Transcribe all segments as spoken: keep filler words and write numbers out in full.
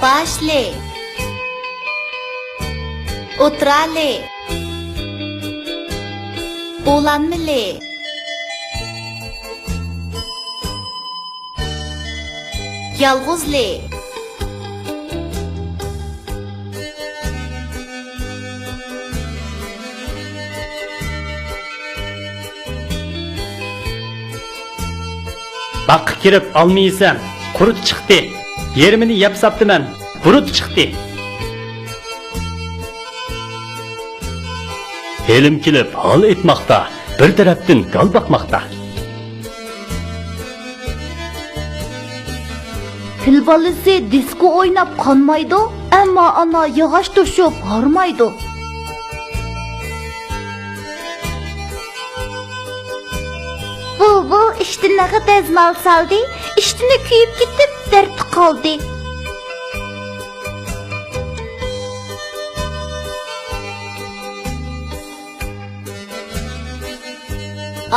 باشلى، ئوتتۇرالى، ئۇلانمىلى، يالغۇزلى. باغقا كىرىپ ئالما يېسەم، قۇرت چىقتى. يېرىمىنى يەپ ساپتىمەن، بۇرۇت چىقتى. ھېلىم كېلىپ ھال ئېيتماقتا، بىر تەرەپتىن گال باقماقتا. پىل بالىسى دىسكو ئويناپ قانمايدۇ، ئەمما ئانا ياغاچ توشۇپ ھارمايدۇ. بۇلبۇل ئىشتىنىغا دەزمال سالدى، ئىشتىنى كۆيۈپ كېتىپ دەردتە قالدى.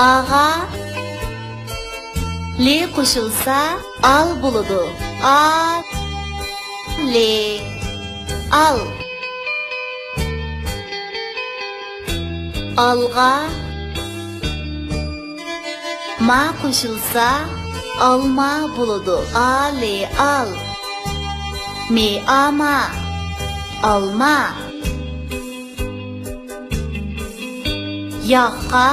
ئاغا لى قوشۇلسا، ئال بولىدۇ. ئا، لى، ئال. ئالغا ما قوشۇلسا، ئالما بولىدۇ. ئا، لى، ئال. مى، ئا، ما. ئالما. ياغقا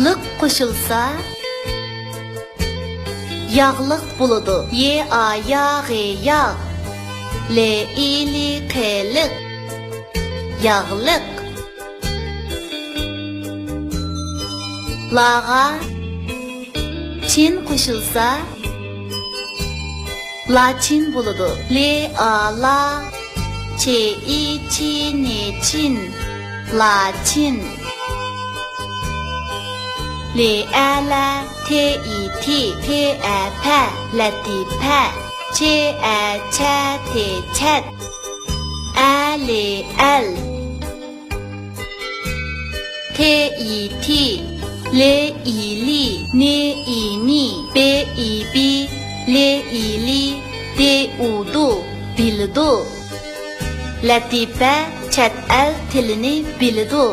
لىق قوشۇلسا، ياغلىق بولىدۇ. يې، ئا، يا، غې، ياغ. لې، ئى، لى، قې، لىق. ياغلىق. لاغا چىن قوشۇلسا، لاچىن بولىدۇ. لې، ئا، لا، چې، ئى، چى، نې، چىن. لاچىن. لې، ئە، لە، تې، ئى، تى، پې، ئە، پە، لەتىپە. چې، ئە، چە، تې، چەت. ئە، لې، ئەل. تې، ئى، تى، لې، ئى، لى، نې، ئى، نى، بې، ئى، بى، لې، ئى، لى، دې، ئۇ، دۇ، بىلىدۇ. لەتىپە چەت ئەل تىلىنى بىلىدۇ.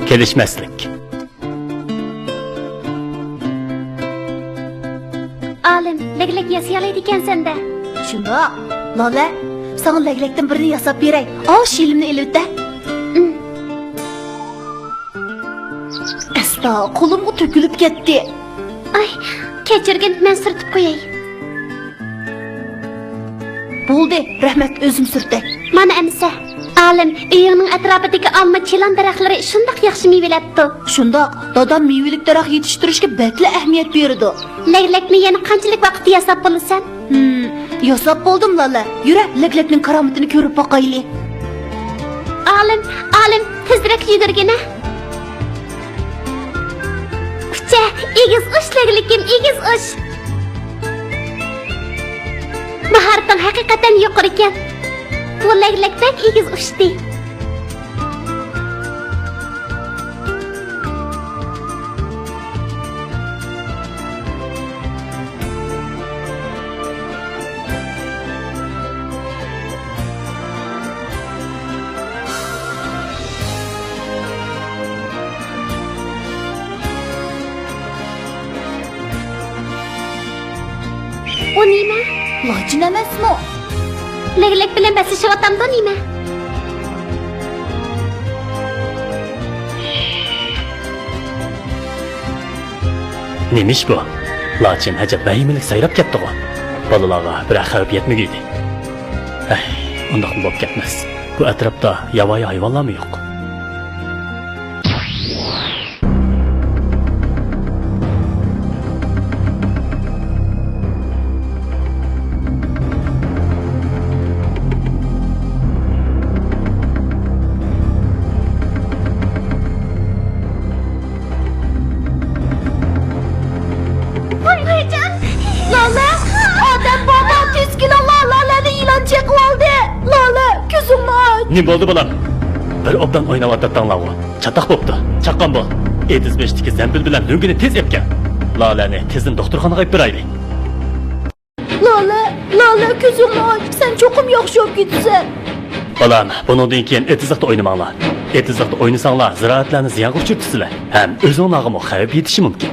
كېلىشمەسلىك. ئالىم، لەگلەك ياسىيالايدىكەنسەن-دە. شۇنداق. لالە، ساڭا لەگلەكتىن بىرنى ياساپ بېرەي. ئاۋۇ شىلىمنى ئېلىۋېتە. ئىم. ئەستا، قولۇمغا تۆكۈلۈپ كەتتى. ئاي، كەچۈرگىن، مەن سۈرتۈپ قوياي. بولدى، رەھمەت، ئۆزۈم سۈرتەي. مانا ئەمىسە. ئالىم، ئۆيۈڭنىڭ ئەتراپىدىكى ئالما، چىلان دەرەخلىرى شۇنداق ياخشى مېۋىلەپتۇ. شۇنداق، دادام مېۋىلىك دەرەخ يېتىشتۈرۈشكە بەكلا ئەھمىيەت بېرىدۇ. لەگلەكنى يەنە قانچىلىك ۋاقىتتا ياساپ بولىسەن؟ ھىم، ياساپ بولدۇم، لالە. يۈرە، لەگلەكنىڭ كارامىتىنى كۆرۈپ باقايلى. ئالىم، ئالىم، تېزرەك يۈگۈرگىنە. ئۇچە، ئېگىز ئۇچ، لەگلىكىم، ئېگىز ئۇچ. ماھارىتىڭ ھەقىقەتەن يۇقىرىكەن. بۇ لەگلەك بەك ئېگىز ئۇچتى. ئۇ نېمە؟ لاچىن ئەمەسمۇ؟ لەگلەك بىلەن بەسلىشىۋاتامدۇ نېمە؟ نېمىش بۇ؟ لاچىن ئەجەب ۋەھىمىلىك سايراپ كەتتىغۇ. بالىلارغا بىرەر خەۋپ يەتمىگۈيدى. ھەي، ئۇنداقمۇ بولۇپ كەتمەس. بۇ ئەتراپتا ياۋايى ھايۋانلارمۇ يوق. ۋاي، ۋايجان! لالە! ئادەم بارمۇ؟ تېز كېلىڭلار، لالەنى يىلان چېقىۋالدى! لالە، كۆزۈڭنى ئاچ! نېمە بولدى، بالام؟ بىر ئوبدان ئويناۋاتاتتىڭلارغۇ. چاتاق بوپتۇ. چاققان بول. ئېتىز بېشىدىكى زەمبىل بىلەن لۆڭگىنى تېز ئېلىپ كەل. لالەنى تېزدىن دوختۇرخانىغا ئېلىپ بېرەيلى. لالە، لالە، كۆزۈڭنى ئاچ، سەن چوقۇم ياخشى بولۇپ كېتىسەن. بالام، بۇنىڭدىن كېيىن ئېتىزلىقتا ئوينىماڭلار. ئېتىزلىقتا ئوينىساڭلار، زىرائەتلەرنى زىيانغا ئۇچرىتىسىلەر ھەم ئۆزۈڭلارغىمۇ خەۋپ يېتىشى مۇمكىن.